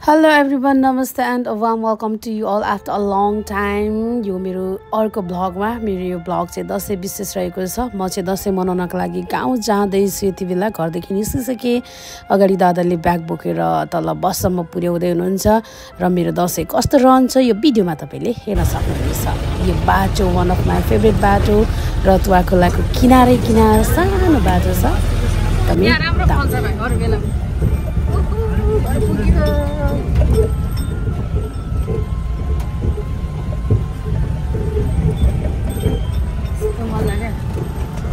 Hello everyone, namaste and a warm welcome to you all after a long time. यो मेरो अर्को ब्लगमा मेरो यो ब्लग चाहिँ दशैं विशेष रहेको छ। म चाहिँ दशैं मनाउनको लागि गाउँ जाँदैछु। यति बेला घरदेखि निस्किसके अगाडि दादाले ब्याग बोकेर तल बससम्म पुर्याउँदै हुनुहुन्छ र मेरो दशैं कस्तो रहन्छ यो भिडियोमा तपाईले हेर्न सक्नुहुन्छ। यो बाटो वान अफ माई फेभरेट बाटो रतुवा खोलाको किनारै किनार सानो बाटो छ। राम्रो फल्छ भाइ अरु बेला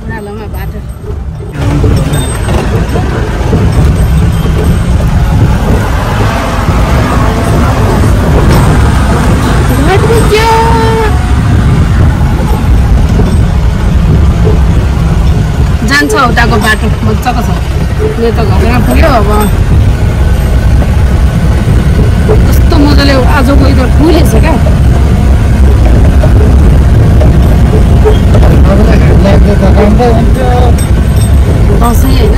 उडालोमा बाटो जान्छ उताको बाटो मजाको छ। यो त घरमा पुग्यो। अब कस्तो मजाले आजको वेदर फुलेछ क्या। दसैँ होइन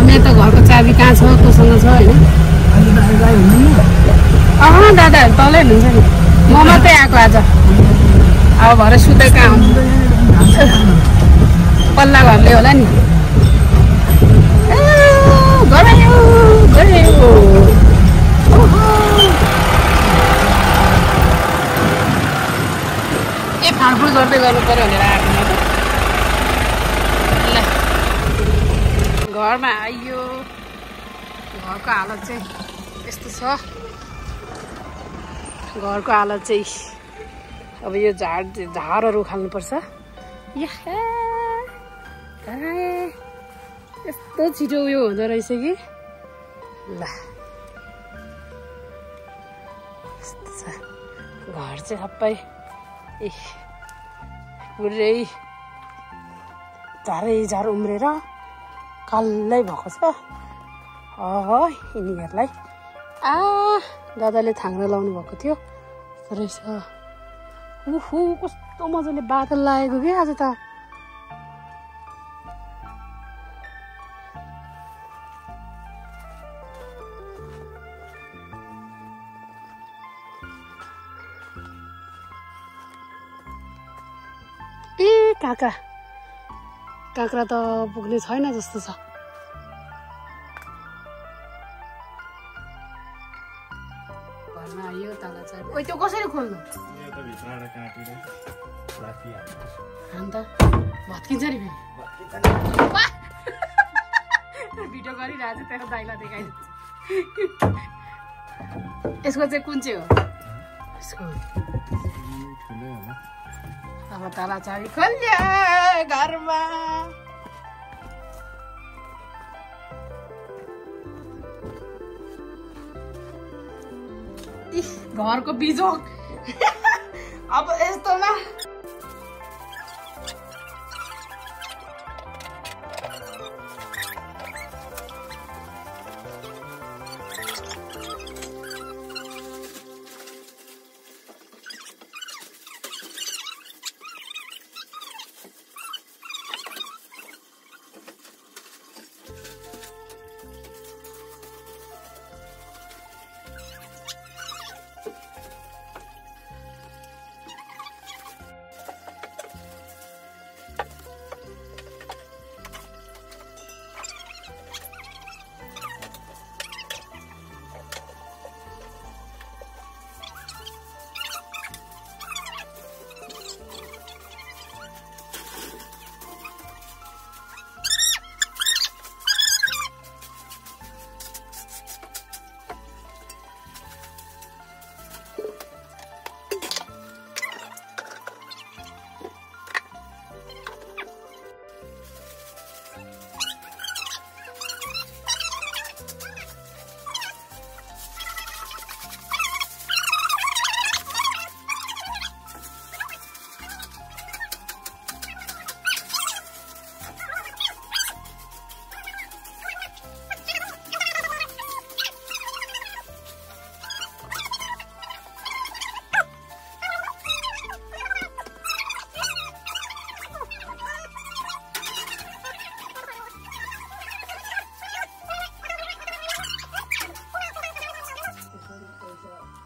मेरो त घरको चाबी कहाँ छ कोसँग छ होइन। दादाहरू तलै हुनुहुन्छ नि। म मात्रै आएको आज। अब भरे सुत्दै कहाँ हुन्छ पल्ला घरले होला नि। फाँडफुड गर्दै गर्नु पर्यो भनेर आएको म त। ल घरमा आइयो। घरको हालत चाहिँ यस्तो छ। घरको हालत चाहिँ अब यो झारहरू उखाल्नुपर्छ। यस्तो छिटो उयो हुँदो रहेछ कि। ल यस्तो छ घर चाहिँ सबै पुरै झार उम्रेर कालै भएको छ। यिनीहरूलाई दादाले थाङ्ना लाउनु भएको थियो रहेछ। कस्तो मजाले बादल लागेको कि आज त। काँक्रा त पुग्ने छैन जस्तो छ। घरमा आयो ताला चाबी। ओइ त्यो कसरी खोल्नु? अन्त भत्किन्छ नि भिडियो गरिरहेको छु तेरो दाइला देखाइदिन्छ। यसको चाहिँ कुन चाहिँ हो? यसको अब ताला चाबी खोल्यो घरमा। घरको बिजोक अब यस्तोमा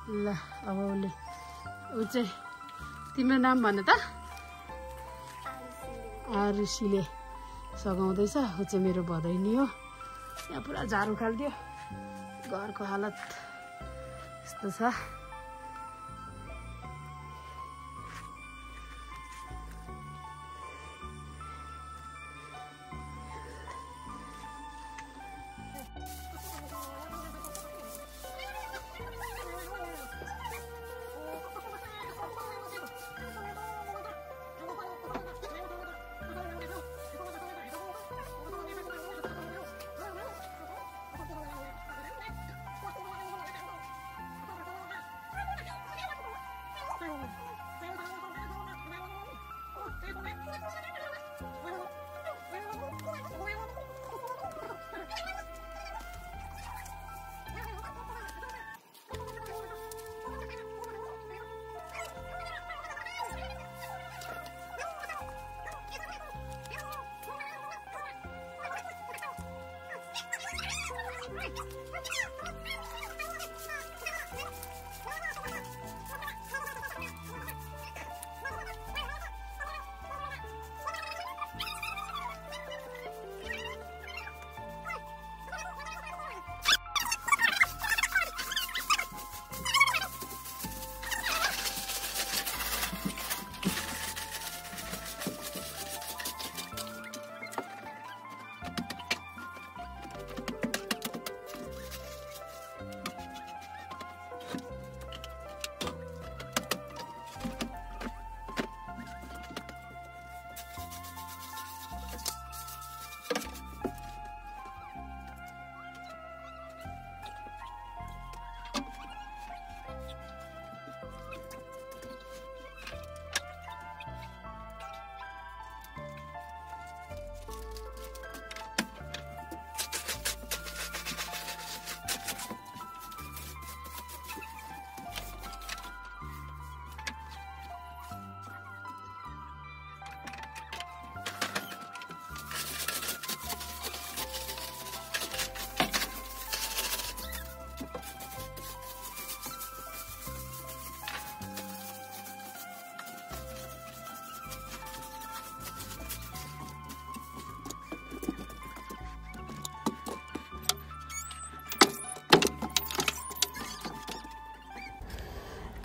ल अब उसले ऊ चाहिँ तिम्रो नाम भन त आरुषीले सघाउँदैछ ऊ चाहिँ मेरो भदैनी हो यहाँ पुरा झार उखालिदियो घरको हालत यस्तो छ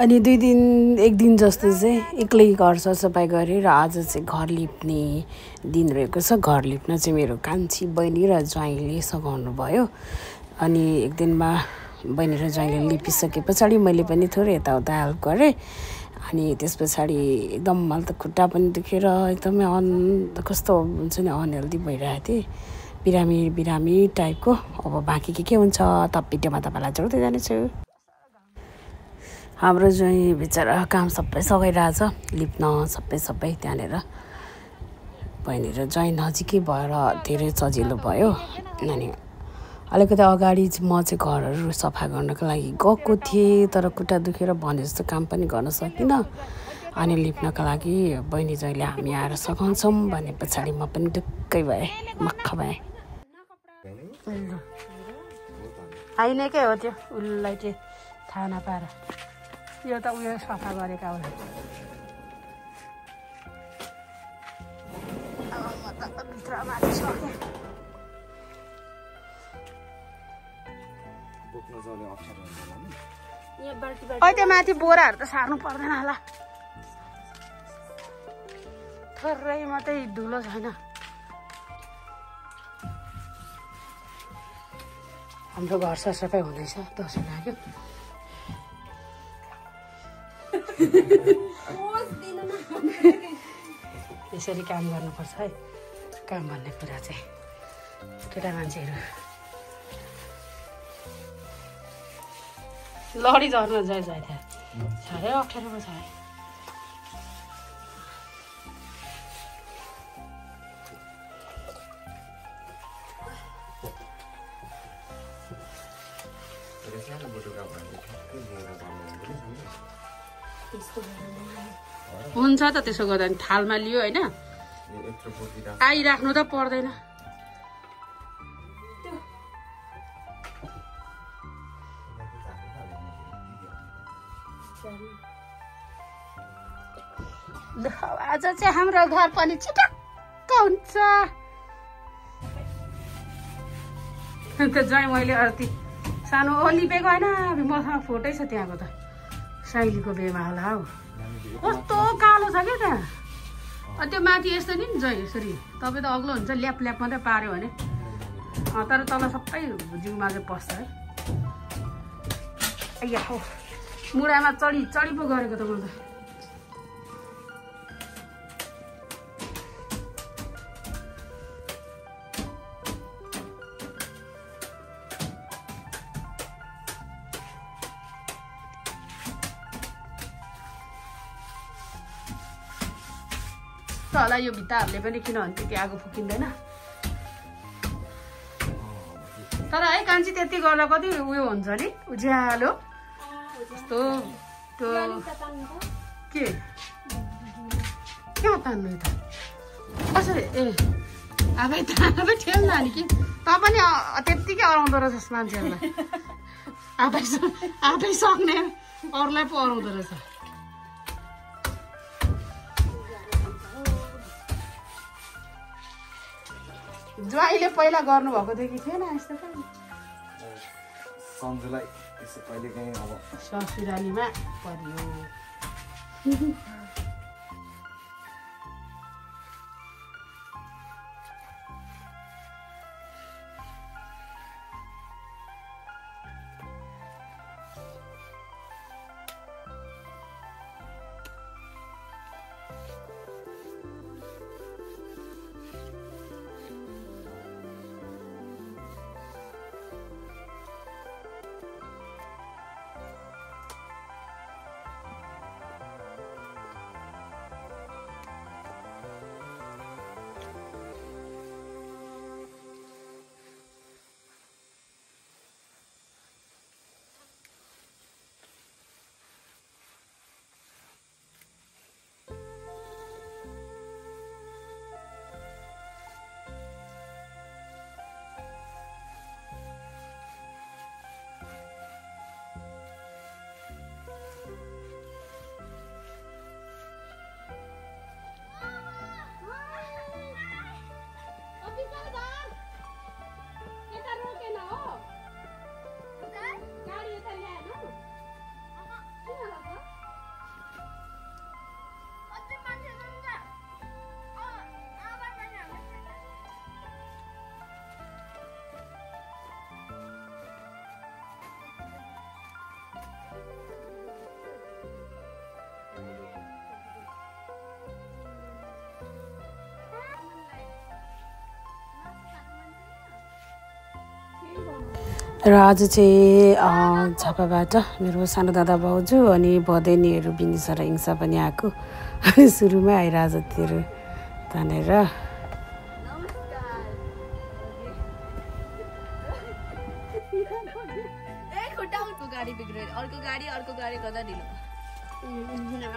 अनि एक दिन जस्तो चाहिँ एक्लै घर सरसफाइ गरेँ र आज चाहिँ घर लिप्ने दिन रहेको छ। घर लिप्न चाहिँ मेरो कान्छी बहिनी र ज्वाइँले सघाउनु भयो। अनि एक दिनमा बहिनी र ज्वाइँले लिपिसके पछाडि मैले पनि थोरै यताउता हेल्प गरेँ। अनि त्यस पछाडि एकदम मलाई त खुट्टा पनि दुखेर एकदमै कस्तो हुन्छ नि अनहेल्दी भइरहेको थिएँ, बिरामी टाइपको। अब बाँकी के हुन्छ त भिडियोमा तपाईँलाई जोड्दै जानेछु। हाम्रो ज्वाइँ बिचरा काम सबै सघाइरहेछ, लिप्न सबै त्यहाँनिर। बहिनी र ज्वाइँ नजिकै भएर धेरै सजिलो भयो। अनि अलिकति अगाडि म चाहिँ घरहरू सफा गर्नको लागि गएको थिएँ, तर खुट्टा दुखेर भने जस्तो काम पनि गर्न सकिनँ। अनि लिप्नका लागि बहिनी ज्वाइँले हामी आएर सघाउँछौँ भने पछाडि म पनि ढुक्कै भएँ, मक्ख भएँ। आइनेकै हो त्यो, उसलाई चाहिँ थाहा नपाएर यो त उयो सफा गरेका होला। त्यो माथि बोराहरू त सार्नु पर्दैन होला, थोरै मात्रै धुलो छैन। हाम्रो घर सरसफाइ हुँदैछ, दसैँ लाग्यो। यसरी काम गर्नुपर्छ है, काम भन्ने कुरा चाहिँ केटा मान्छेहरू लडी झर्न जान्छ। साह्रै अप्ठ्यारो पो छ है। हुन्छ त त्यसो गर्दा नि थालमा लियो होइन, आइराख्नु त पर्दैन। आज चाहिँ हाम्रो घर पनि चिटक्क हुन्छ। त्यो ज्वाइँ मैले अर्ती सानो लिपेको होइन, मसँग फोटै छ त्यहाँको त, साइलीको बेमा होला हौ। कस्तो कालो छ क्या त्यहाँ। त्यो माथि यस्तो नि ज्वाइँ यसरी तपाईँ त अग्लो हुन्छ, ल्याप ल्याप मात्रै पार्यो भने, तर तल सबै जिउमा चाहिँ पस्छ है। अಯ್या हो, मुढामा चढी पो गरेको त म त। होला यो भित्ताहरूले पनि किनभने त्यति आगो फुकिँदैन। तर है कान्छी त्यति गर्दा कति उयो हुन्छ नि, उज्यालो यस्तो। त्यो के कहाँ तान्नु त कसरी? ए आफै ठेल्नु नि कि त पनि त्यत्तिकै अराउँदो रहेछ मान्छेहरूलाई। आफै सक्ने अरूलाई पो अराउँदो रहेछ। ज्वाइँले पहिला गर्नुभएको थियो कि थिएन यस्तो पनि? सम्झुलाई यसो कहिले काहीँ अब ससुरालीमा पर्यो। र आज चाहिँ झापाबाट मेरो सानो दादा भाउजू अनि भदैनीहरू बिनिसा र हिंसा पनि आएको। अनि सुरुमै आइराजतिर तानेर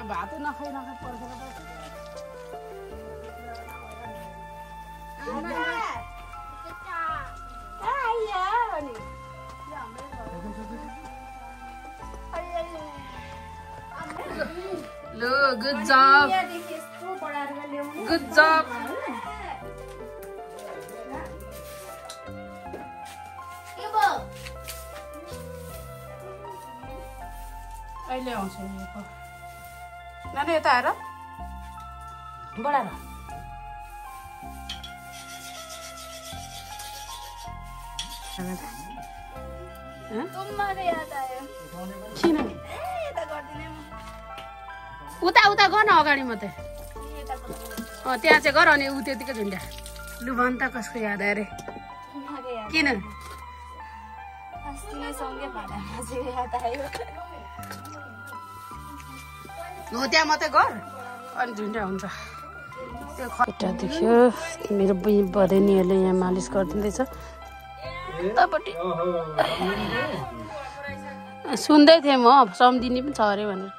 भात नखाइ पर्छ। Lo, good job. Good job. अहिले आउँछ नानी यता आएर बढाएर किन उता उता गर न अगाडि मात्रै त्यहाँ चाहिँ गर अनि ऊ त्यतिकै झुन्ड्या लु भन् त कसको याद आयो अरे किन हो त्यहाँ मात्रै गर अनि झुन्ड्या हुन्छ त्यो खुट्टा देख्यो मेरो बदैनीहरूले यहाँ मालिस गरिदिँदैछ उतापट्टि सुन्दै थिएँ म सम्झिने पनि छ अरे भनेर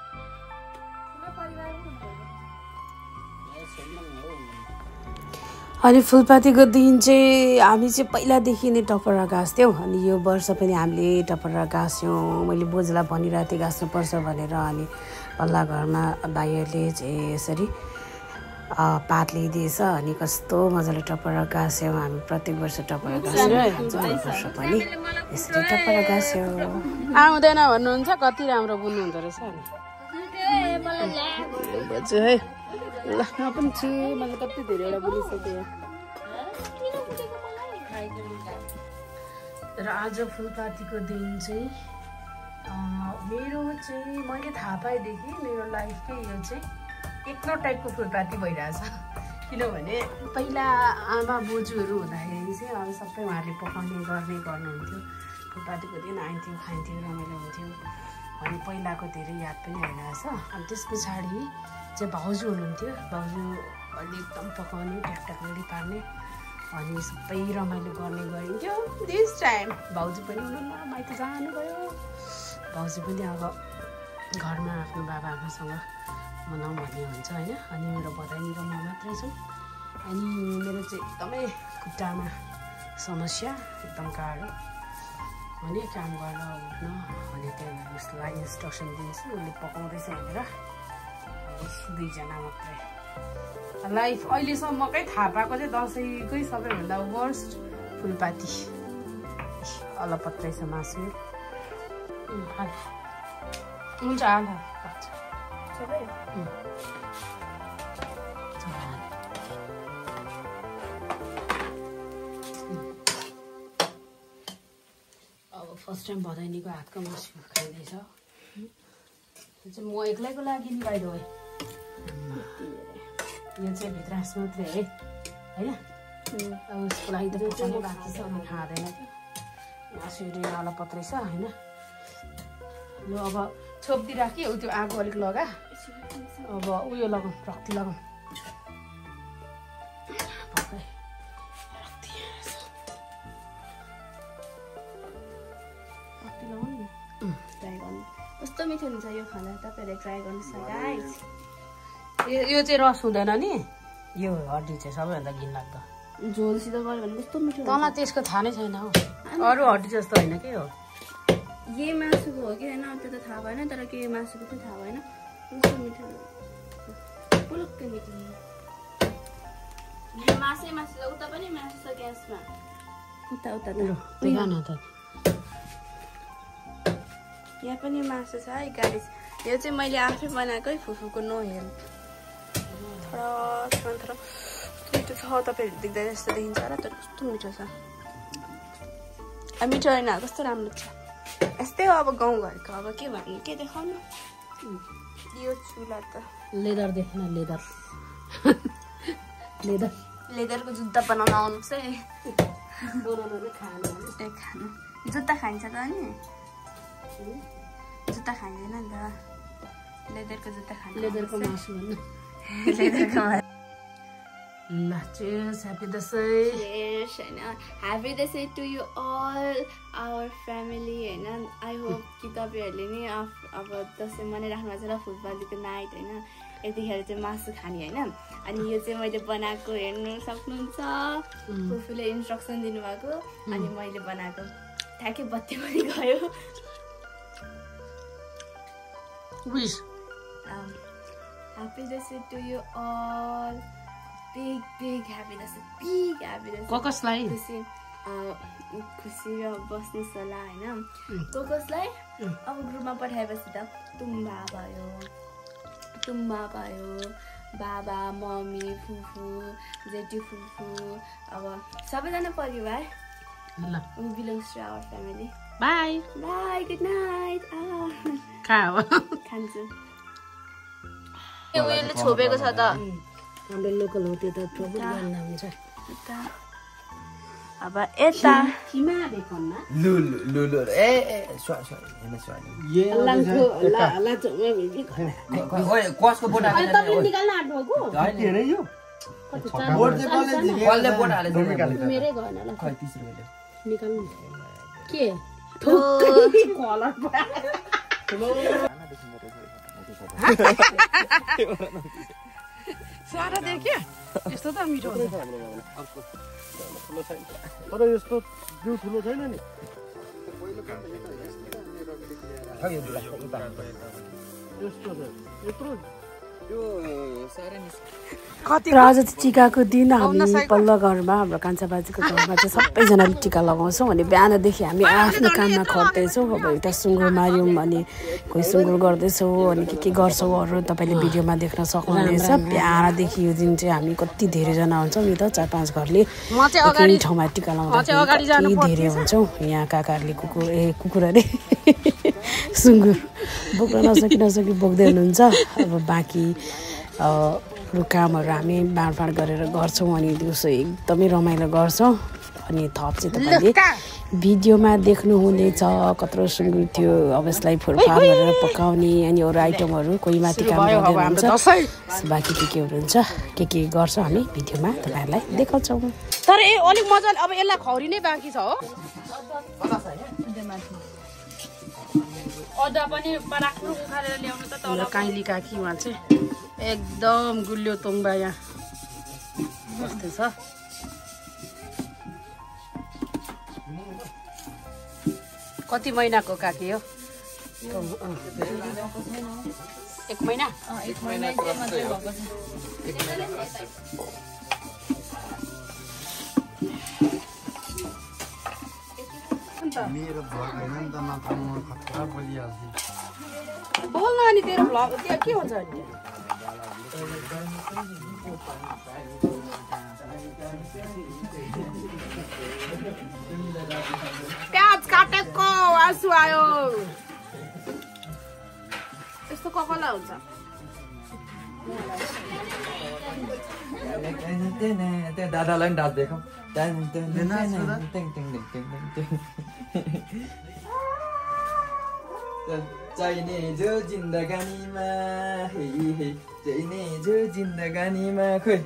अनि फुलपातीको दिन चाहिँ हामी चाहिँ पहिलादेखि नै टपरा गाँस्थ्यौँ अनि यो वर्ष पनि हामीले टपरा गाँस्यौँ। मैले बोजूलाई भनिरहेको थिएँ गाँस्नुपर्छ भनेर अनि पल्ला घरमा भाइहरूले चाहिँ यसरी पात ल्याइदिएछ अनि कस्तो मजाले टपरा गाँस्यौँ। हामी प्रत्येक वर्ष टपरा गाँस्यौँ वर्ष पनि यसरी टपरा गाँस्यौँ। आउँदैन भन्नुहुन्छ कति राम्रो बुन्नुहुँदो रहेछ नि बच्चु है ल म पनि छु मैले कति धेरैवटा बुनिसकेँ र आज फुलपातीको दिन चाहिँ मेरो चाहिँ मैले थाहा पाएदेखि मेरो लाइफकै यो चाहिँ एक्लो टाइपको फुलपाती भइरहेछ किनभने पहिला आमा बोजूहरू हुँदाखेरि चाहिँ अब सबै उहाँहरूले पकाउने गर्नुहुन्थ्यो फुलपातीको दिन आइन्थ्यो खाइन्थ्यो रमाइलो हुन्थ्यो अनि पहिलाको धेरै याद पनि भइरहेछ। अनि त्यस पछाडि चाहिँ भाउजू हुनुहुन्थ्यो भाउजू अहिले एकदम पकाउने ट्याकट्याक रेडी पार्ने अनि सबै रमाइलो गर्ने गरिन्थ्यो। दिस टाइम भाउजू पनि हुनुहुन्न माइत जानुभयो भाउजू पनि अब घरमा आफ्नो बाबाआमासँग मनाउँ भन्ने हुन्छ होइन। अनि मेरो भदाइनी र म मात्रै छौँ अनि मेरो चाहिँ एकदमै खुट्टामा समस्या एकदम गाह्रो अनि काम गर्न उठ्न अनि त्यहाँ उसलाई इन्स्ट्रक्सन दिन्छु उसले पकाउँदैछ भनेर दुईजना मात्रै लाइफ अहिलेसम्मकै थाहा पाएको चाहिँ दसैँकै सबैभन्दा वर्स्ट फुलपाती अलपत्रै छ मासु हुन्छ आधा सबै अब फर्स्ट टाइम भदैनीको हातको मासु खाइँदैछ चाहिँ म एक्लैको लागि नि बाहिर है यो चाहिँ भित्रास मात्रै है होइन अब उसको लागि त पकाउनु बाँकी छ अनि खाँदैन थियो मासुहरू अलपत्रै छ होइन। लु अब छोप्दी राखी ऊ त्यो आगो अलिक लगा अब उयो लगाउँ रक्ती लगाउँ रक्ती लगाउँ नि ट्राई गर्नु कस्तो मिठो हुन्छ यो खाना तपाईँहरूले ट्राई गर्नुहोस् न गाइस। यो चाहिँ रस हुँदैन नि यो हड्डी चाहिँ सबैभन्दा घिनलाग्दो झोलसित गऱ्यो भने कस्तो मिठो तँलाई त्यसको थाहा नै छैन हौ अरू हड्डी जस्तो होइन के हो यही मासुको हो कि होइन त्यो त थाहा भएन तर के मासुको चाहिँ थाहा भएन कस्तो मिठो पुलुक्कै मिठो यहाँ मासु छ उता पनि मासु छ ग्यासमा उता उता यहाँ पनि मासु छ है गाइस। यो चाहिँ मैले आफै बनाएकै फुफूको नोहेल थोडा मिठो छ तपाईँहरू देख्दा जस्तो देखिन्छ होला तर कस्तो मिठो छ मिठो होइन कस्तो राम्रो छ यस्तै हो अब गाउँघरको अब के भन्नु के देखाउनु यो चुला त लेदर देख्न लेदर लेदरको जुत्ता बनाउन आउनुहोस् है खानु जुत्ता खाइन्छ त अनि जुत्ता खाइँदैन नि त लेदरको जुत्ता खानु लेदरको मासु भन्नु लेदरको ल cheers happy दसैँ cheers हैन happy Dashain to you all our family हैन आई होप कि तपाईहरुले नि अब दसैँ मनाइराख्नु भएको छ र फुलपातीको नाइट हैन यतिखेर चाहिँ मासु खाने हैन। अनि यो चाहिँ मैले बनाएको हेर्नु सक्नुहुन्छ फुफूले इन्स्ट्रक्सन दिनुभएको अनि मैले बनाएको ठ्याक्कै बत्ती पनि गयो wish happy Dashain to you all big happy Dashain कसलाई खुसी र बस्नुस् होला हैन। कसलाई अब ग्रुपमा पठाएपछि त तुम्बा भयो बाबा मम्मी फुफू जेठी फुफू अब सबैजना परिवार we belongs to our family bye good night खान्छु उयोले छोपेको छ त हाम्रो लोकल हो त्यो त प्रब्लम गर्न हुन्छ अब यता किमा देखौँला लु ए स्वा हेर्न स्वा ये ला चोमे भिडी ओए कसको बोट हाले तपाईले निकाल्न आट्नु को हैन हेर यो बोट चाहिँ कसले बोट हाले मेरै गएन ल खै 30 रुपैयाँ निकाल्नु के ठोक्कै कलर सारा देख्यो यस्तो त मिठो हुन्छ तर यस्तो जिउ ठुलो छैन नि यस्तो छ यत्रो र आज चाहिँ टिकाको दिन हामी पल्लो घरमा हाम्रो कान्छा बाजेको घरमा चाहिँ सबैजनाले टिका लगाउँछौँ अनि बिहानदेखि हामी आफ्नो काममा खट्दैछौँ अब एउटा सुँगुर मार्यौँ अनि कोही सुँगुर गर्दैछौँ अनि के गर्छौँहरू तपाईँले भिडियोमा देख्न सक्नुहुनेछ बिहानदेखि यो दिन चाहिँ हामी कति धेरैजना हुन्छौँ नि त 4-5 घरले एकै ठाउँमा टिका लगाउँदा धेरै हुन्छौँ यहाँ काकाहरूले कुकुर अरे सुँगुर बोक्न नसकी बोक्दै हुनुहुन्छ अब बाँकी कामहरू हामी बाँडफाँड गरेर गर्छौँ अनि दिउँसो एकदमै रमाइलो गर्छौँ अनि थप चाहिँ तपाईँले भिडियोमा देख्नुहुनेछ कत्रो सुँगुर थियो अब यसलाई फुलफाल गरेर पकाउने अनि अरू आइटमहरू कोही माथि काम गर्दै हुन्छ बाँकी केहरू हुन्छ के गर्छौँ हामी भिडियोमा तपाईँहरूलाई देखाउँछौँ तर अलिक मजाले अब यसलाई खौरी नै बाँकी छ हो अदुवा पनि राख्नु उखालेर ल्याउनु त तल काइली काकी उहाँ चाहिँ एकदम गुलियो तोङ्बा यहाँ बस्दैछ कति महिनाको काकी हो 1 महिना 1 महिना चाहिँ मात्रै भएको छ मेरो भ्लग हैन नि त नत्र म खतरा बोलिहाल्छु बोल्न अनि तेरो भ्लग त्यो के हुन्छ अनि प्याज काटेको आँसु आयो यस्तो ककला हुन्छ त्यहाँ दादालाई पनि डान्स देखाउँ चाहिने जो जिन्दगानीमा चाहिने जो जिन्दगानीमा खोइ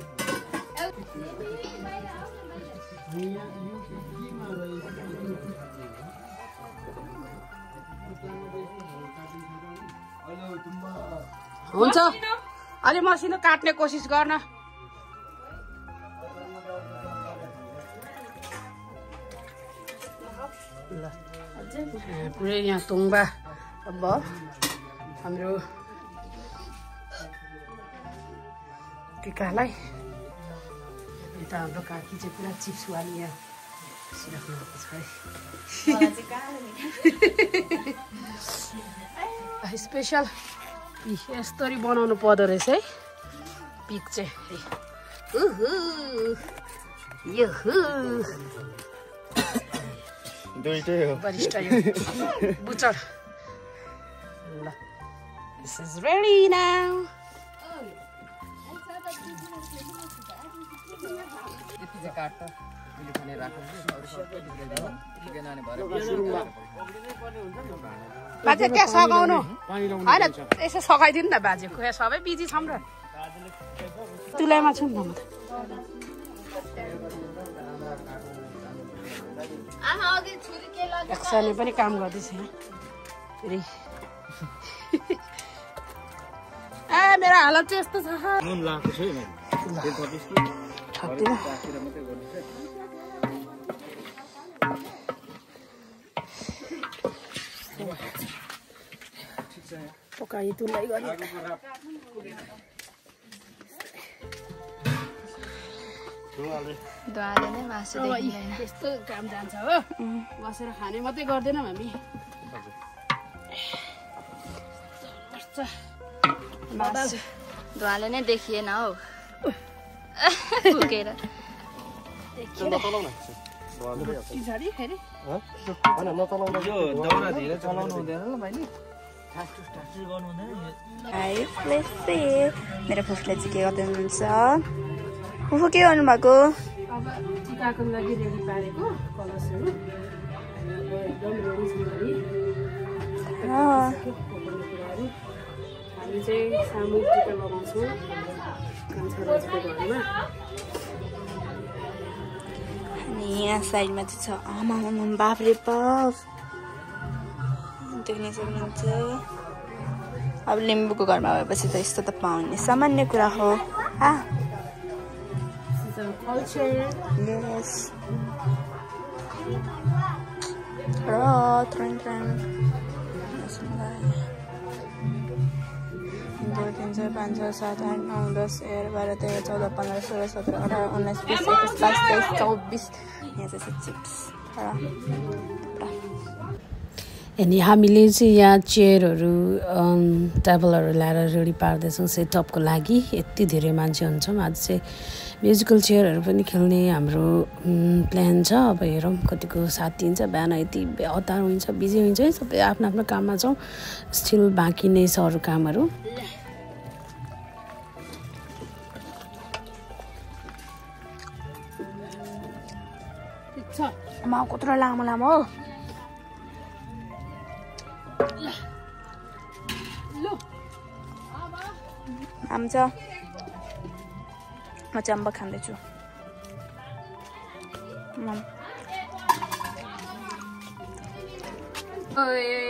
हुन्छ अलि मसिनो काट्ने कोसिस गर्न पुरै यहाँ तोङ्बा अब हाम्रो टिकालाई यता हाम्रो काकी चाहिँ पुरा चिप्स वाली यहाँ बसिराख्नु भएको छ है स्पेसल यस्तरी बनाउनु पर्दो रहेछ है पिक चाहिँ दुईटै हो बरिष्ठ यो बुचर ल दिस इज रेडी नाउ बाजे त्यहाँ सघाउनु होइन यसो सघाइदिनु न बाजेको यहाँ सबै बिजी छौँ र तुलाइमा छु नि त म त एक्सले पनि काम गर्दैछ फेरि मेरो हालत चाहिँ यस्तो छ पकाइ तुलाइ गर्ने यस्तो काम जान्छ हो बसेर खाने मात्रै गर्दैनौँ हामी धुवाले नै देखिएन हौ पुगेर मेरो फुफूले चाहिँ के गर्दै हुनुहुन्छ फुफू के गर्नु भएको अब टिकाको लागि रेडी पारेको कलशहरू एकदम रेडी छ हामी चाहिँ सामूहिक टिका लगाउँछौँ कान्छा राजको घरमा अनि यहाँ साइडमा चाहिँ छ आमा बाफ रे बाफ देख्न सक्नुहुन्छ अब लिम्बूको घरमा भएपछि त यस्तो त पाउने सामान्य कुरा हो र 2 3 4 5 6 7 8 9 10 11 12 13 14 15 16 17 18 19 20 21 22 23 24 यहाँ चाहिँ चिप्स अनि हामीले चाहिँ यहाँ चेयरहरू टेबलहरू ल्याएर रेडी पार्दैछौँ सेटअपको लागि यति धेरै मान्छे हुन्छौँ आज चाहिँ म्युजिकल चेयरहरू पनि खेल्ने हाम्रो प्लान छ अब हेरौँ कतिको साथ दिन्छ बिहान यति हतार हुन्छ बिजी हुन्छ है सबै आफ्नो आफ्नो काममा छौँ स्टिल बाँकी नै छ अरू कामहरू म कत्रो लामो लामो आउँछ म चाहिँ अम्बक खाँदैछु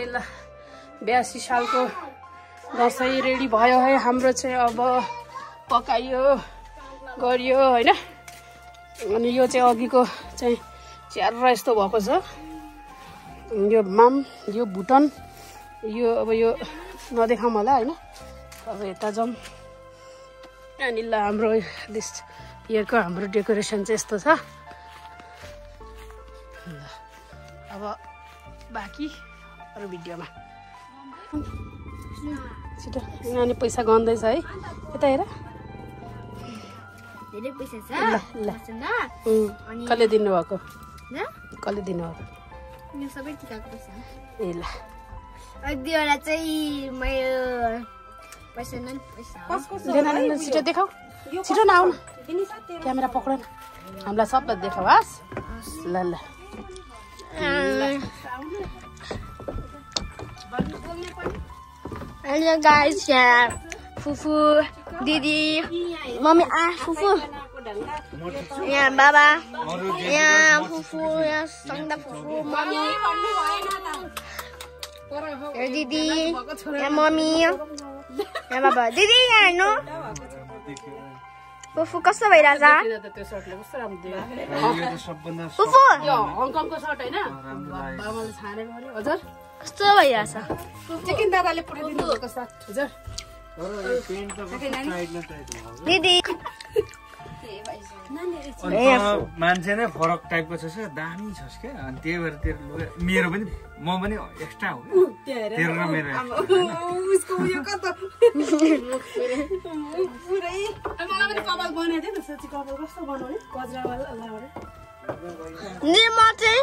ल 82 सालको दसैँ रेडी भयो है हाम्रो चाहिँ अब पकाइयो गरियो होइन अनि यो चाहिँ अघिको चाहिँ च्यार यस्तो भएको छ यो माम यो भुटन यो अब यो नदेखाउँ होला होइन अब यता जाउँ अनि ल हाम्रो दिस इयरको हाम्रो डेकोरेसन चाहिँ यस्तो छ अब बाँकी अरू भिडियोमा छिटो नानी पैसा गन्दैछ है यता हेर धेरै पैसा छ ल कसले दिनुभएको कसले दिनुभएको यो सबै टिकाको पैसा ए ल अघिवटा चाहिँ मेरो पैसा न पैसा छिटो देखाऊ छिटो न आऊ न क्यामेरा पक्र न हामीलाई सबलाई देखाऊ हस् ल ल हेलो गाइस यहाँ फुफू दिदी मम्मी फुफू यहाँ बाबा यहाँ फुफू यहाँ सङ्दा फुफू मम्मी दिदी यहाँ मम्मी यहाँ बाबा दिदी यहाँ हेर्नु फुफू कस्तो भइरहेछ फुफू हङकङको सर्ट होइन बाबाले छानेको अरे हजुर कस्तो भइरहेछ चिकन दादाले पठाइदिनु भएको साथ हजुर दिदी मान्छे नै फरक टाइपको छ दामी छस् क्या अनि त्यही भएर तेरो लुगा मेरो पनि म पनि एक्स्ट्रा हो तेरो र मेरो मलाई पनि कपाल बनाएको थियो नि सोची कपाल कस्तो बनाउने गजरावाला म चाहिँ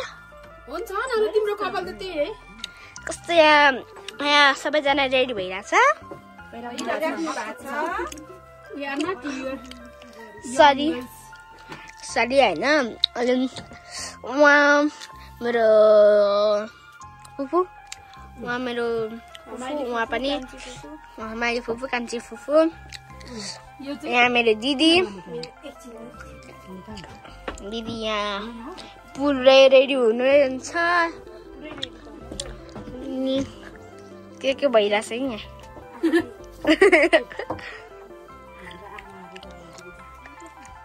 हुन्छ तिम्रो कपाल त त्यही है कस्तो यहाँ सबैजना रेडी भइरहेछ सरी होइन अनि उहाँ मेरो फुफू उहाँ पनि मैले फुफू कान्छी फुफू यहाँ मेरो दिदी यहाँ पुरै रेडी हुनुहुन्छ के भइरहेछ है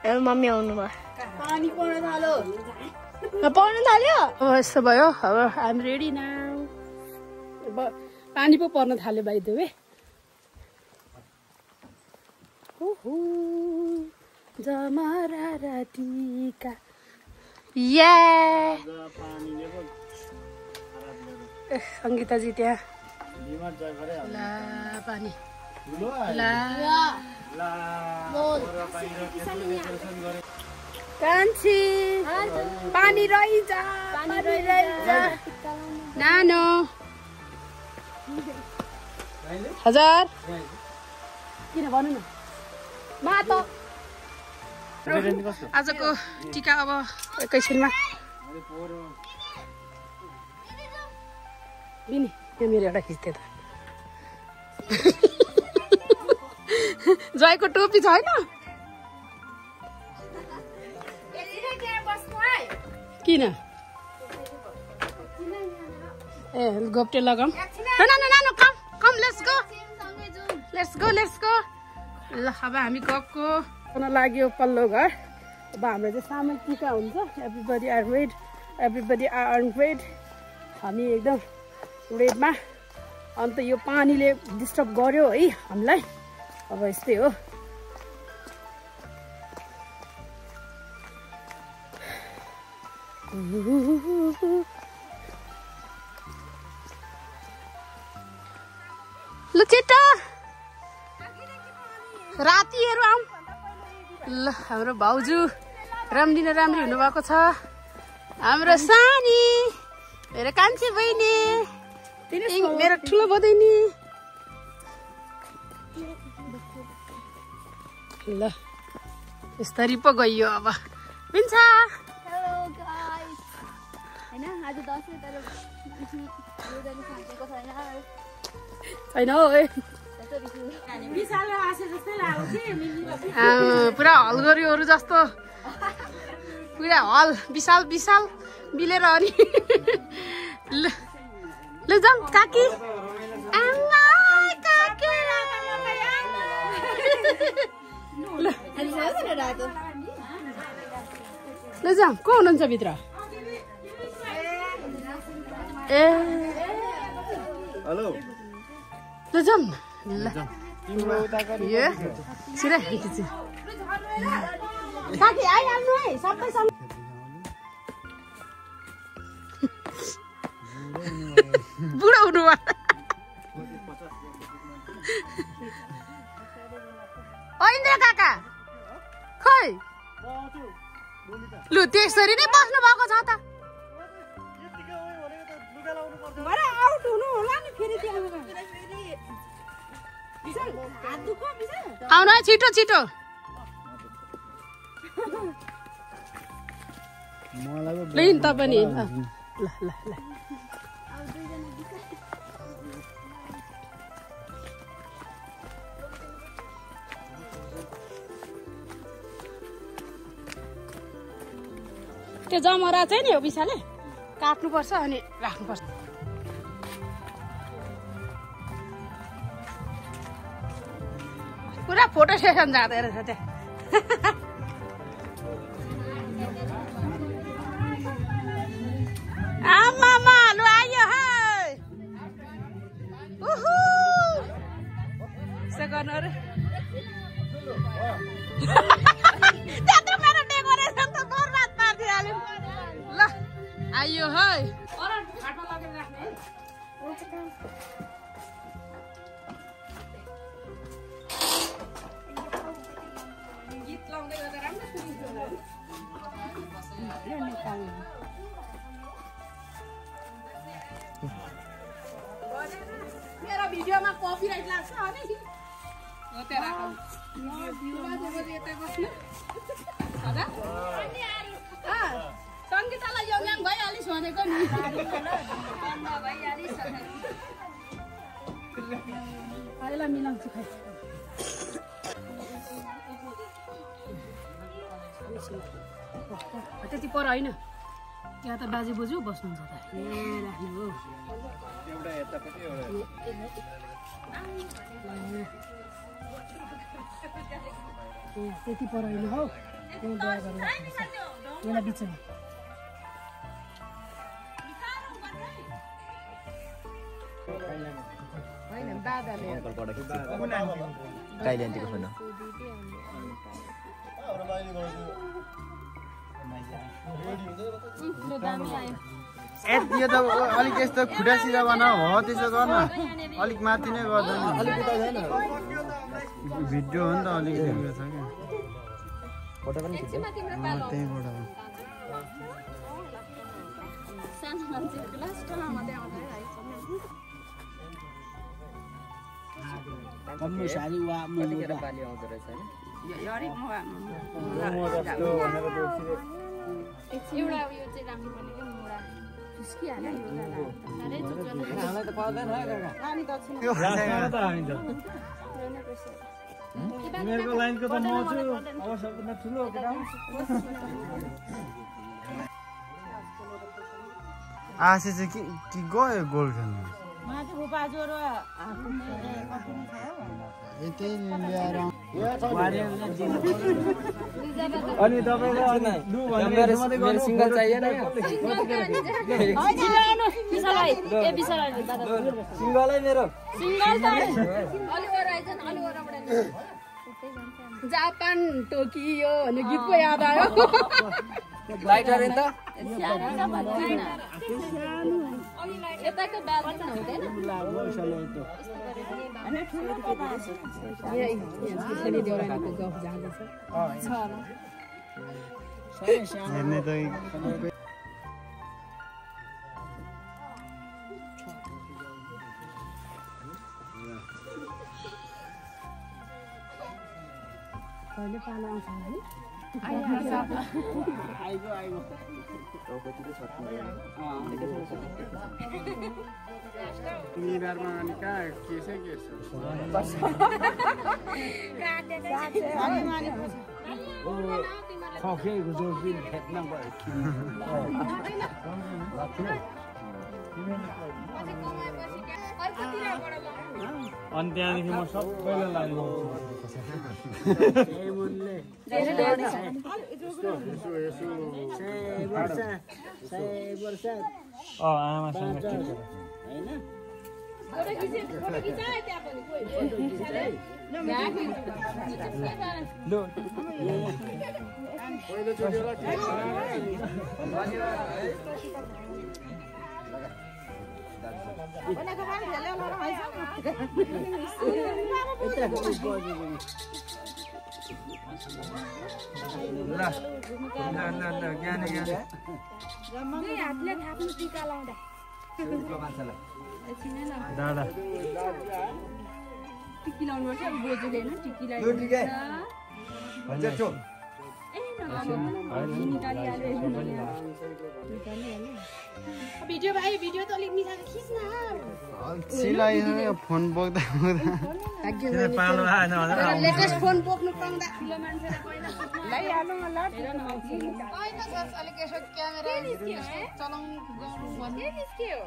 यहाँ मम्मी आउनु भयो पाउनु थाल्यो अब यस्तो भयो अब आइएम रेडी नाउ अब पानी पो पर्न थाल्यो बाइ द वे जमरा रातिका या सङ्गीताजी त्यहाँ ला पानी कान्छी पानी रहेछ नानो हजार किन भन्नु न आजको टिका अब एकैछिनमा बिनी यो मेरो एउटा खिच्थे त जयको टोपी छ होइन किन ए गोप्टे लगाऊँ come let's go let's go ल अब हामी गएको लाग्यो पल्लो घर अब हाम्रो चाहिँ सामूहिक टिका हुन्छ एभ्रीबडी आर रेड हामी एकदम रेडमा अन्त यो पानीले डिस्टर्ब गर्यो है हामीलाई अब यस्तै हो ल छिटो रातिहरू आउँ ल हाम्रो भाउजू राम्री हुनुभएको छ हाम्रो सानी मेरो कान्छी बहिनी मेरो ठुलो बदैनी ल यसरी पो गइयो अब मिन्छ छैन पुरा हल गर्यो अरू जस्तो पुरा हल विशाल मिलेर अनि ल जाउँ काकी ल जाउँ को हुनुहुन्छ भित्र ए हेलो ल जाउँ ल साथी आइहाल्नु है सबै बुढो हुनु इन्द्र काका खै लु त्यसरी नै बस्नु भएको छ त आउट हुनु होला नि फेरि आउनु है छिटो लिन तपाईँ नि ल त्यो जमरा चाहिँ नि हो विशाले काट्नुपर्छ अनि राख्नुपर्छ पुरा फोटो सेसन जाँदो रहेछ त्यहाँ आमामा लु आयो है यसो गर्नु अरे त्यत्रो मेरो डेकोरेसन त बर्बाद पारिदिइहाल्यो ल आयो है गीत लाउँदै गर्दा राम्रो सुनिन्छ मेरो भिडियोमा कपिराइट लाग्छ अनि हो त्यहाँ राखौँ यता बस्नु सङ्गीतालाई योङ भइहालिस् भनेको नि अहिले मिलाउँछु खै त्यति पर होइन यहाँ त बाजे बोजू बस्नुहुन्छ त यहाँ राख्नु हो त्यति पर होइन हौ यसलाई बिचमा यो त अलिक यस्तो खुट्टा सिधा बनाऊ हो त्यसो गर्न अलिक माथि नै गर्दैन भिडियो हो नि त अलिक छ क्या त्यहीँबाट मेरो लाइनको त म छु अब सबभन्दा ठुलो केटा आशा चाहिँ कि गयो गोल खेल्नु यतै ल्याएर अनि तपाईको मेरो सिंगल चाहिएन सिंगलै मेरो जापान टोकियो भन्ने गीत पो याद आयो लाइट अरे नि त यताको ब्याग पनि हुँदैन हेर्ने त कहिले पालो आउँछ भने निधारमा अनि कहाँ के छ अनि त्यहाँदेखि म सबैलाई लानु आमासँग दादा टिकी लाउनुपर्छ बोजूले होइन टिकी भिडियो भाइ भिडियो त अलिक मिलाएर खिच्न सिलाइयो फोन बोक्दा पालो आएन लेटेस्ट फोन बोक्नु पाउँदा ठुलो मान्छेले पहिला लैहालौँ ल होइन सर अलिक यसो क्यामेरा चलाउनु गर्नु भन्ने निस्क्यो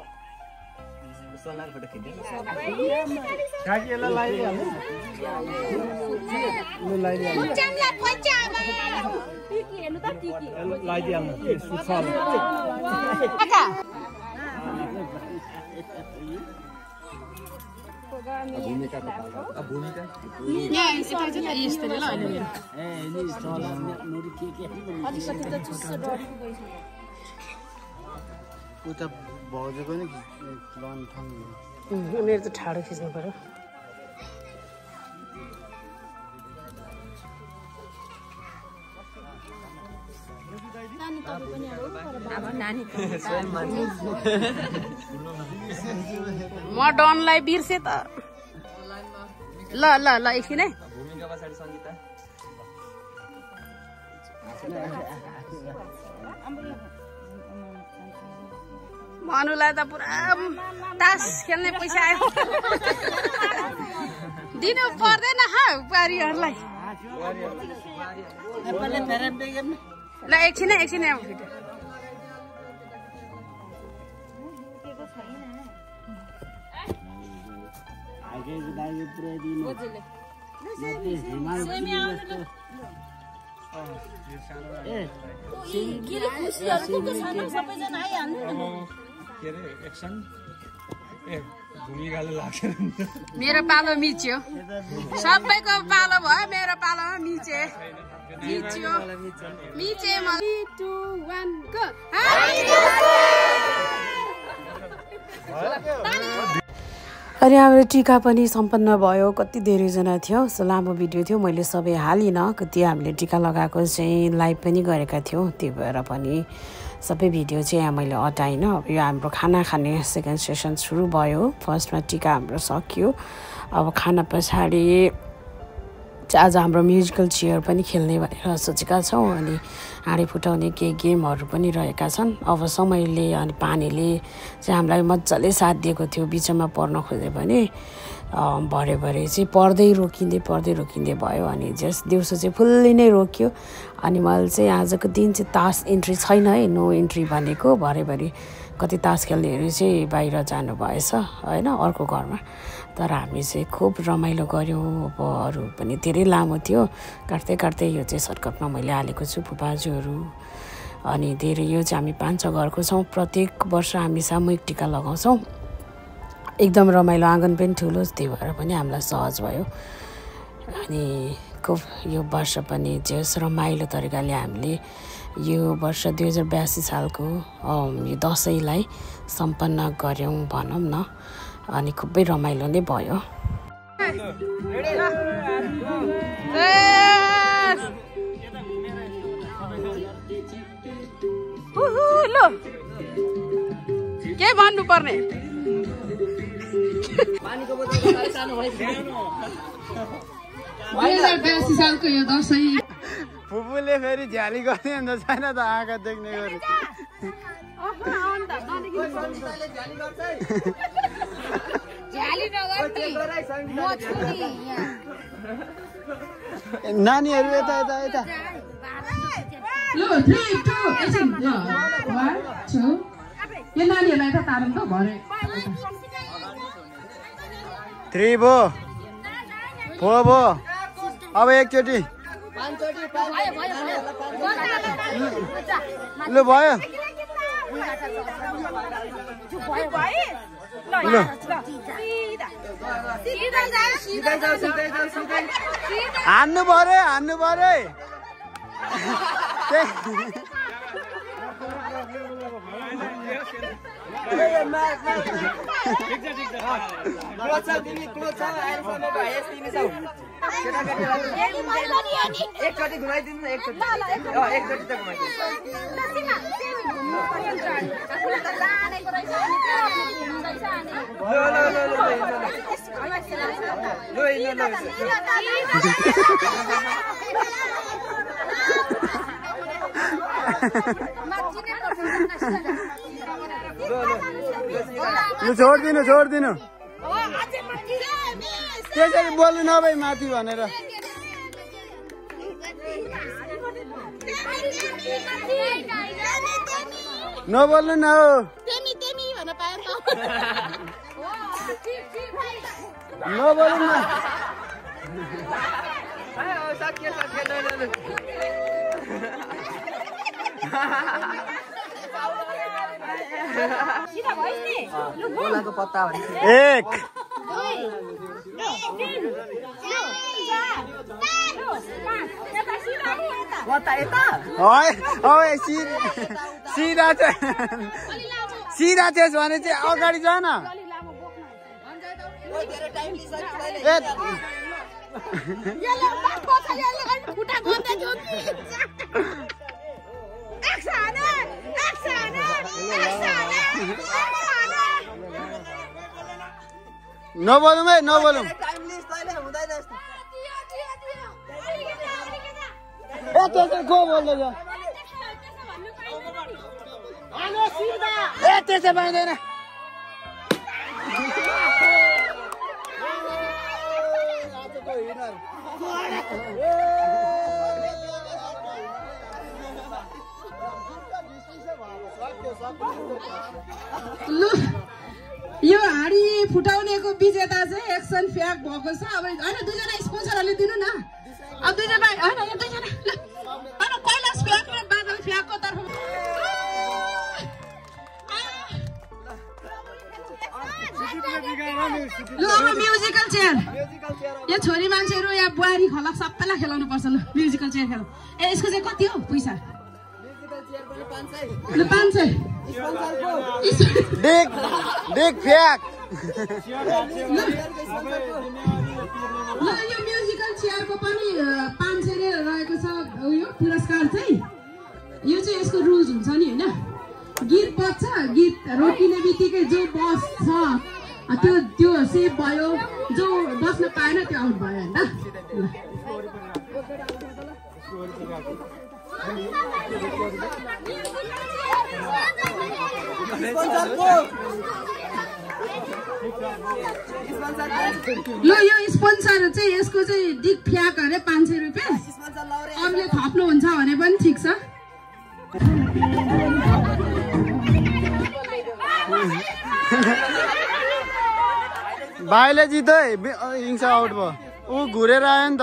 उता भाउजू पनि मेरो त ठाडो खिच्नु पर्यो म डनलाई बिर्से त ल ल ल एकछिन है मनुलाई त पुरा तास खेल्ने पैसा आयो दिनु पर्दैन बुहारीहरूलाई ल एकछिन एकछिन मेरो पालो मिच्यो सबैको पालो भयो मेरो पालोमा मिचे मिच्यो मिचे मलाई 2 1 गो अनि हाम्रो टिका पनि सम्पन्न भयो कति धेरैजना थियो सो लामो भिडियो थियो मैले सबै हालिनँ कति हामीले टिका लगाएको चाहिँ लाइभ पनि गरेका थियौँ त्यही भएर पनि सबै भिडियो चाहिँ यहाँ मैले हटाइनँ यो हाम्रो खाना खाने सेकेन्ड सेसन सुरु भयो फर्स्टमा टिका हाम्रो सकियो अब खाना पछाडि आज हाम्रो म्युजिकल चेयर पनि खेल्ने भनेर सोचेका छौँ अनि हाँडी फुटाउने केही गेमहरू पनि रहेका छन् अब समयले अनि पानीले चाहिँ हामीलाई मजाले साथ दिएको थियो बिचमा पर्न खोज्यो भने भरे भरे चाहिँ पढ्दै रोकिँदै भयो अनि जस दिउँसो चाहिँ फुल्ली नै रोक्यो अनि मैले चाहिँ आजको दिन चाहिँ तास इन्ट्री छैन है नो इन्ट्री भनेको भरे कति तास खेल्नेहरू चाहिँ बाहिर जानु भएछ होइन अर्को घरमा तर हामी चाहिँ खुब रमाइलो गऱ्यौँ। अब अरू पनि धेरै लामो थियो, काट्दै काट्दै यो चाहिँ सर्टकटमा मैले हालेको छु फुपाजुहरू। अनि धेरै यो चाहिँ हामी 5 घरको छौँ। प्रत्येक वर्ष हामी सामूहिक टिका लगाउँछौँ। एकदम रमाइलो, आँगन पनि ठुलो, त्यही भएर पनि हामीलाई सहज भयो। अनि खुब यो वर्ष पनि जस रमाइलो तरिकाले हामीले यो वर्ष 2082 सालको यो दसैँलाई सम्पन्न गऱ्यौँ भनौँ न। अनि खुबै रमाइलो नै भयो। ल के भन्नु पर्ने? पानीको बोतल सानो भइसक्यो। 2082 सालको यो दसैँ फुपूले फेरि झ्याली गर्ने अन्त छैन त आँखा देख्ने गरी। नानीहरू यता यता यता ल 3 2 एकछिन ल 1 2 यो नानीहरूलाई त तारम त भरे 3 भो 4 भो। अब एकचोटि ल भयो हान्नु पर्यो हान्नु पर्यो। एकचोटि घुमाइदिनु न, एकचोटि त घुमाइदिनु। छोडिदिनु छोडिदिनु त्यसरी बोल्नु नभए माथि भनेर। नबोल्नु न हो नबोल्नु न। गोलाको पत्ता भने 1 सिधा चाहिँ भने चाहिँ अगाडि जा न। नबोलौँ है नबोलौँ। को बोल्दैछ? ए त्यसै पाइँदैन। लु यो हाडी फुटाउनेको विजेता चाहिँ एक्सन फ्याक भएको छ। अब होइन दुईजना स्पोन्सरहरूले दिनु न। अब दुईजना होइन यो दुईजना होइन कैलाश फ्याक र बादल फ्याकको तर्फ लु अब म्युजिकल चेयर। यो छोरी मान्छेहरू या बुहारी खलक सबैलाई खेलाउनु पर्छ। लु म्युजिकल चेयर खेल। ए यसको चाहिँ कति हो पैसा? लु 500 डिक फ्याक। ल यो म्युजिकल चेयरको पनि 500 रहेको छ यो पुरस्कार चाहिँ। यो चाहिँ यसको रुल्स हुन्छ नि होइन। गीत बज्छ, गीत रोकिने बित्तिकै जो बस्छ त्यो सेभ भयो, जो बस्न पाएन त्यो आउट भयो होइन। ल यो स्पोन्सर चाहिँ यसको चाहिँ डिक फ्याक अरे 500 रुपियाँ। अरूले थप्नुहुन्छ भने पनि ठिक छ। भाइले जित्यो हिंसा आउट भयो ऊ घुरेर आयो नि त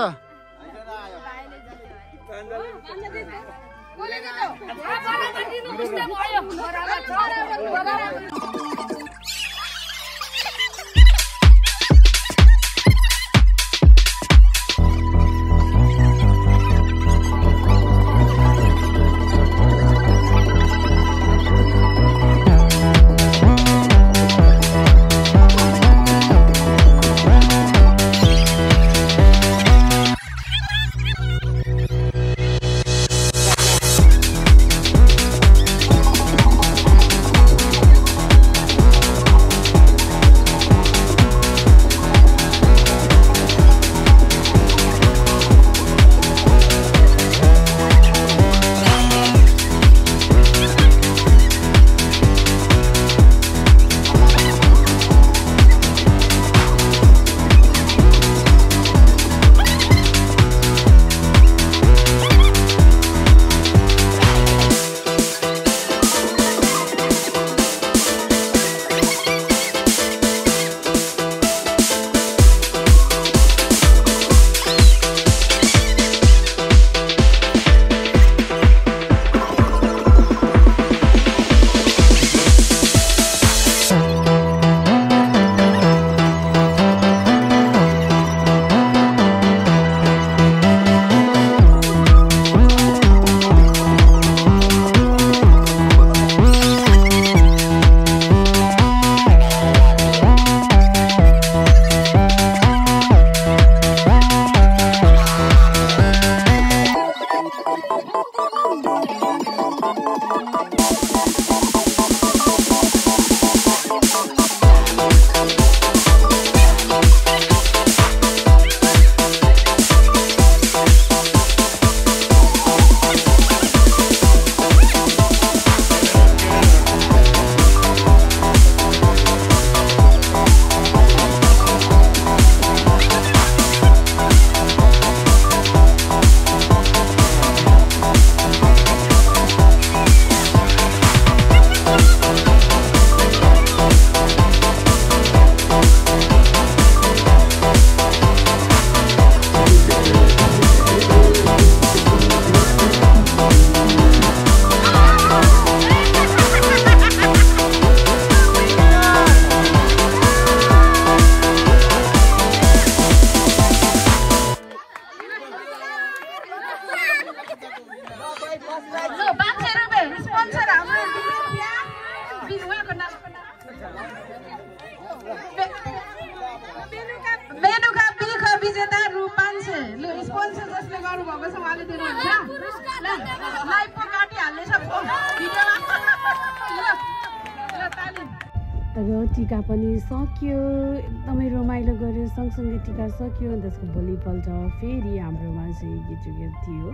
र टिका पनि सक्यो एकदमै रमाइलो गऱ्यो सँगसँगै टिका सक्यो अनि त्यसको भोलिपल्ट फेरि हाम्रोमा चाहिँ गेट टुगेदर थियो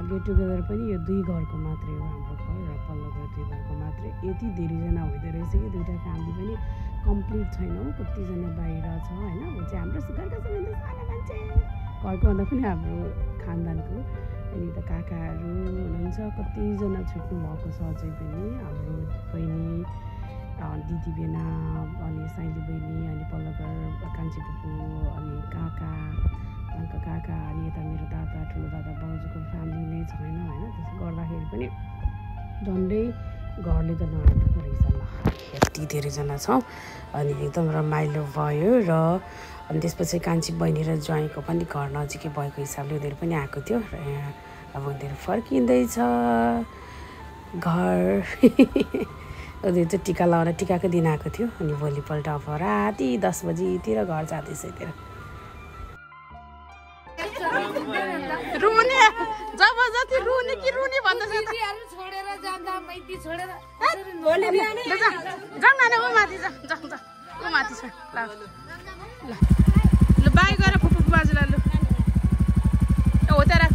गेट टुगेदर पनि यो 2 घरको मात्रै हो हाम्रो घर र पल्लो घर 2 घरको मात्रै यति धेरैजना हुँदो रहेछ कि दुईटा फ्यामिली पनि कम्प्लिट छैनौँ कतिजना बाहिर छ होइन ऊ चाहिँ हाम्रो घरको सबैभन्दा सानो मान्छे घरको भन्दा पनि हाम्रो खानदानको अनि त काकाहरू हुनुहुन्छ कतिजना छुट्नु भएको छ अझै पनि हाम्रो बहिनी दिदी बेना अनि साइली बहिनी अनि पल्लो घर कान्छी फुपू अनि काका अनि यता मेरो दादा ठुलो दादा बाउजूको फ्यामिली नै छैन होइन त्यसो गर्दाखेरि पनि झन्डै घरले त नआएको रहेछ ल यति धेरैजना छौँ अनि एकदम रमाइलो भयो र अनि त्यसपछि कान्छी बहिनी र ज्वाइँको पनि घर नजिकै भएको हिसाबले उनीहरू पनि आएको थियो र अब उनीहरू फर्किँदैछ घर उनीहरू चाहिँ टिका लगाएर टिकाको दिन आएको थियो अनि भोलिपल्ट अब राति 10 बजीतिर घर जाँदैछ यतिर रुने जब जति रुने कि रुने भन्दैछ छोडेर जाँदा मैती छोडेर भोलि बिहान जाउँ न ऊ माथि जाउँ ऊ माथि छ ल ल बाई गएर फुपू बाजुलाई लु हो त्यहाँ राख